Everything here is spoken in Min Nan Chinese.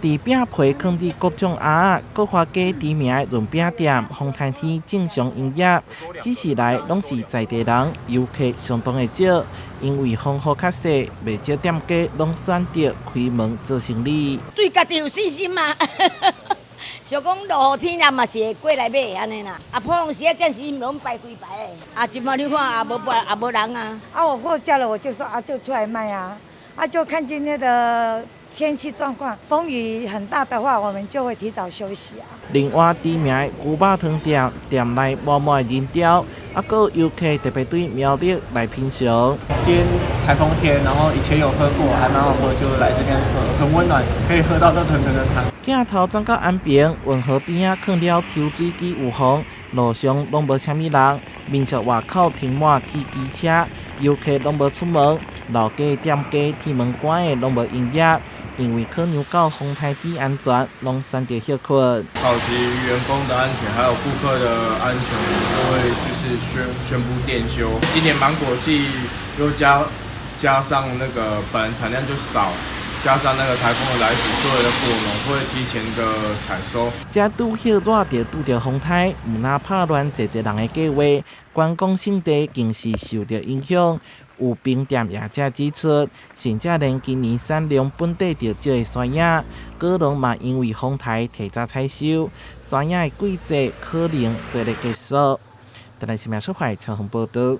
佇餅皮囥佇各種盒仔，國華街知名的潤餅店，風颱天正常營業，只是來攏是在地人，遊客相當的少，因為風雨較細，袂少店家攏選擇開門做生意。對家己有信心嘛？想講落雨天也嘛是會過來買按呢啦。啊，普通時啊，暫時攏排規排的。啊，這擺你看也無也無人啊。啊，我貨架了，我就說啊，就出來賣啊。啊，就看今天的天氣狀況，風雨很大的話，我們就會提早休息啊。另外，知名的牛肉湯店店內滿滿的人潮，啊，閣有遊客特別對苗栗來品嘗。今天颱風天，然後以前有喝過，還蠻好喝，就來這邊喝，很溫暖，可以喝到熱騰騰的湯。鏡頭轉到安平運河邊仔，囥了抽水機有風，路上攏無啥物人，民宿外口停滿汽機車，遊客攏無出門，老街店家鐵門關的攏無營業，因為考量到風颱天安全，攏選擇歇睏。考及員工的安全，還有顧客的安全，我們都會就是宣布店休。今年芒果季又加上那個本來產量就少，加上那個颱風的來襲，所有的果農會提前的採收。這拄歇熱就拄著風颱，毋但拍亂濟濟人的計劃，觀光勝地更是受著影響。有冰店業者指出，甚至連今年產量本底就少的山野，果農嘛因為風颱提早採收，山野的季節可能綴咧結束。台視新聞出發採訪報導。